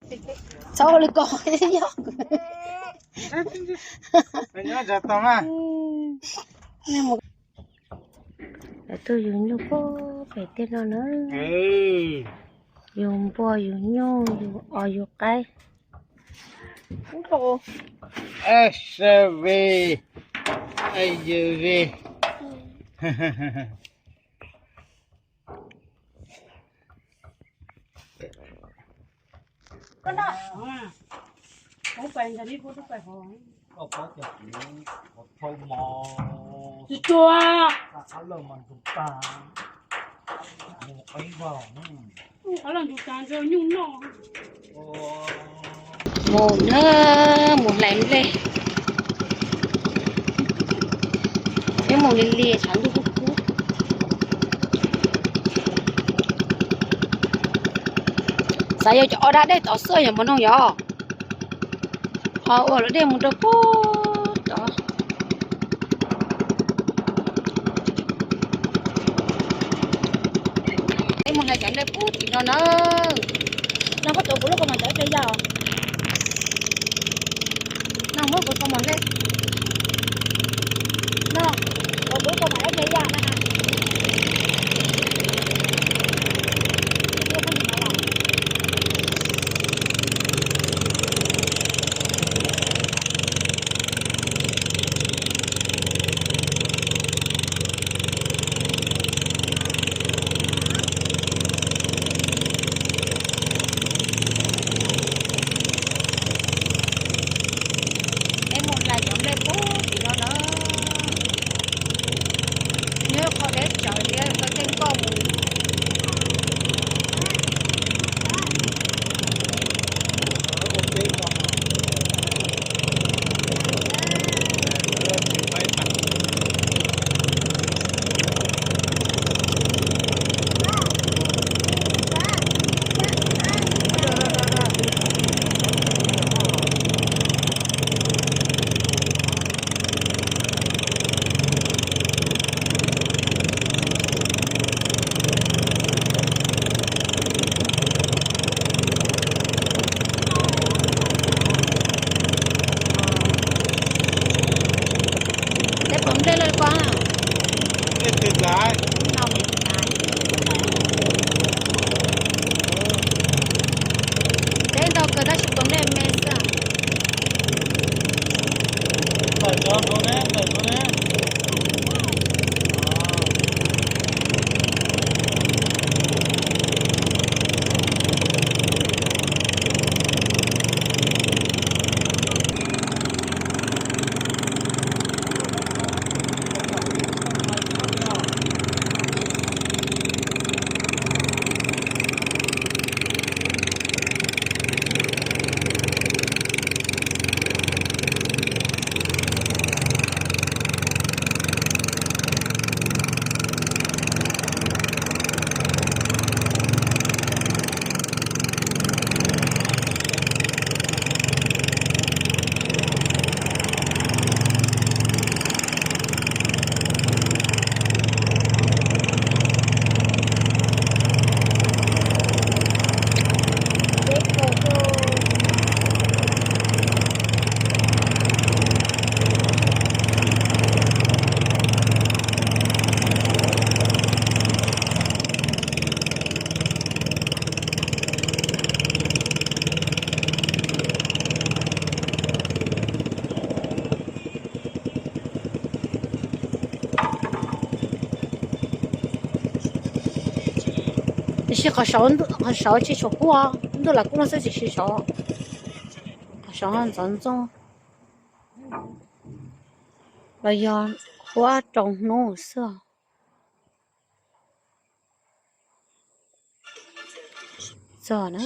Txhob ua li ko yog. Nyob tau na. Lawv tuaj yug nyuj puag pem tej no na. Yug npua, yug nyuj, yug os, yug qaib. S V, S V. Mus na, mus hlais nplej. Peb mus li li tshav ntuj kub kub. Xav yog cov o da dej tod xwb yog mov noog yog. Ho ua lawv dej mus rau puag tod. Peb mus hlais cov nplej puag tim no na. No koj tuav kuv lub kaus mom cov ib pliag ya os. No muab kuv kaus mom nplej. No, tuav kuv lub kaus mom ib pliag ya na. Peb mus hlais cov nplej puag tim no na. Nyob qhov deb tsawv thiab koj tej nkoj mus. Peb pom nplej lawm koj. Deb ntau kawg tab sis pom nplej me xwb. Tiam sis qhov saud, qhov saud tsis tshua kub, ntuj lam kub no xwb tiam sis saud, qhov saud ntxoov ntxoo los yog huab rau hnub xwb. Txog na.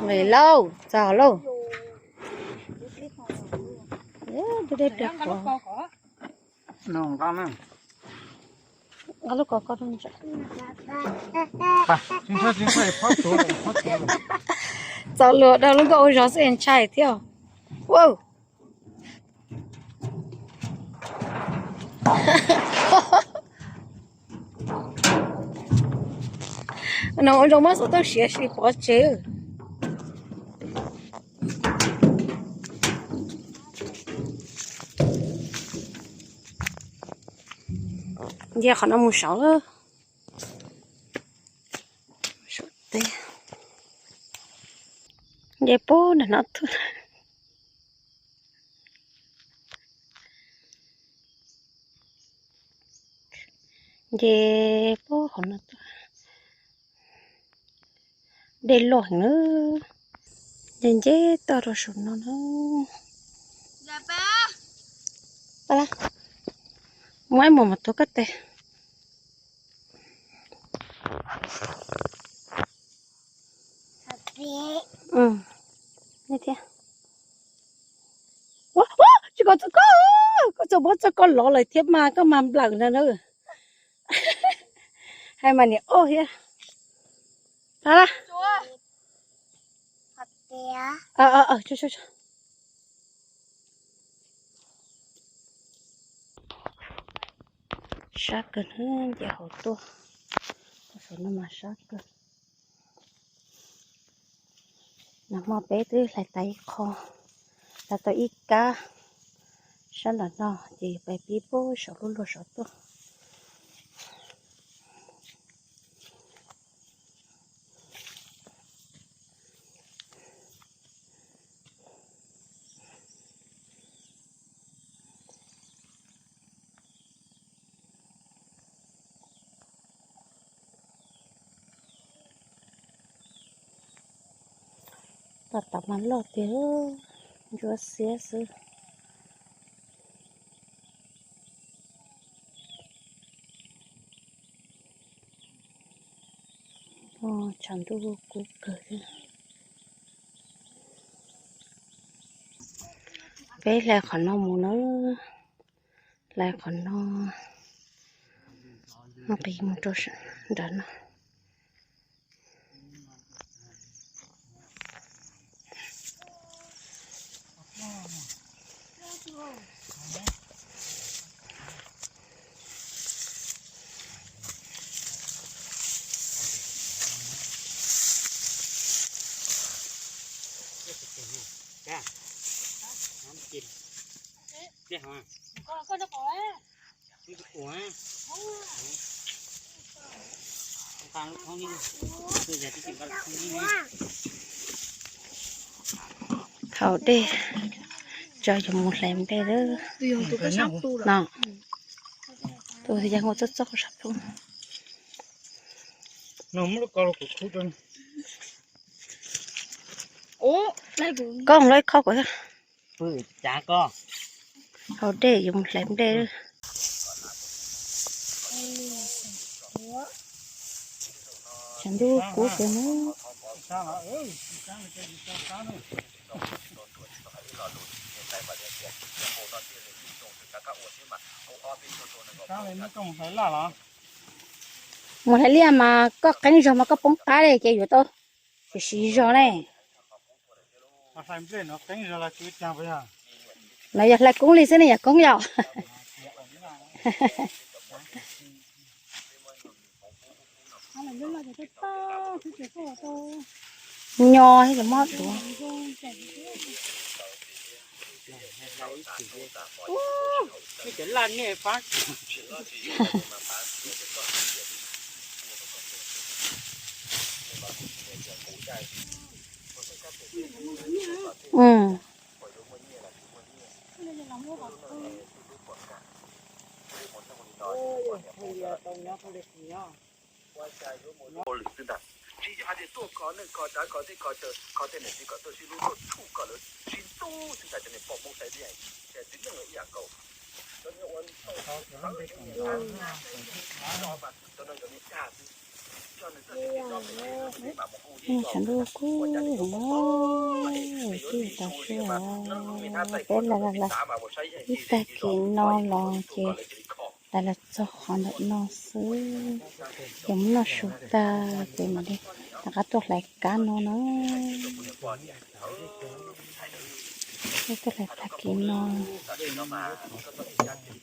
Nqis lauj, txog lauj. Dej dej pov. Nqa lub ko ko. Txaus luag dhau lub nkoj ua zog xwb ntshai thiab. Wow. No ua zoo muab xuv tauj siav si pov tseg. Nce qhov no mus saud. Saum teb. Nce puag nram no tuaj. Nce puag qhov no tuaj. Dej loj heev na. Nce nce toj rau saum no na. Muab ib muag mus tuav koj tes. Nej thiab. Ua, ua, tsis kom txog koj, koj txog muab txog koj lov lawm thiab mas koj mas nplawm ntag na. Hais mas niam oj thiab. Tag. Sab kawg na, nce hauv tuaj. Saum no mas sab kawg. Nag hmo peb twb hlais tas ib qho, hlais tau ib kab sab nram no ces pais pib puag saum lub luag saud tuaj. Tab tom mas loj tiag, ntsuab xiab xwb. Tshav ntuj kub kawg thiab. Peb hlais qhov no mus na, hlais qhov no, nqis mus rau nram no. Haus dej, tso yus mus hlais nplej lawm no. Tus yog ua txoj txoj sab plhu. Koj mus lawv kho kuv. Haus dej yus mus hlais nplej. Tshav ntuj kub kawg na. Mus hlais liaj mas koj qeeb zog mas koj poob qab li ces yuav tau siv siv zog ne. No yog hlais koob li xwb ne yog koob yom. Nyo thiab cov mob duav. Tsis yog hais tias tuaj kho neej kho tsav kho teb kho chaw kho tej niam txiv kom tuaj sib hlub tuaj tshum kom lawv sib ntxub sib ntxais cov niag poj Hmoob saib xwb, ces txiv neej lawv ib yam nkaus. Cov niag ua tau txawj cov niag dag xwb, cov no yog niag dag xwb. Tshav ntuj kub heev na, tib tag su, peb los los ib tag kis no los ces lawv los txog qhov ntawm no xwb, ces mus noj su tag ces mam li rov qab tuaj hlais kab no na. Tuaj hlais tag kis no,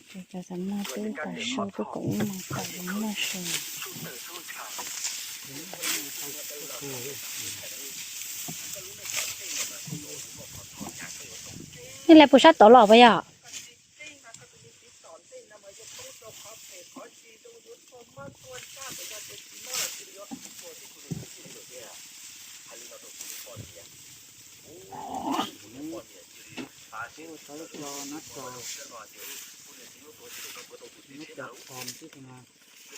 ces cov xav noj twb tau su, twb kaum ib moos tawm los noj su. Nej lawv puas sab tod los puas yog? Peb ua tau ib co nab tso, nab tso pom xwb no.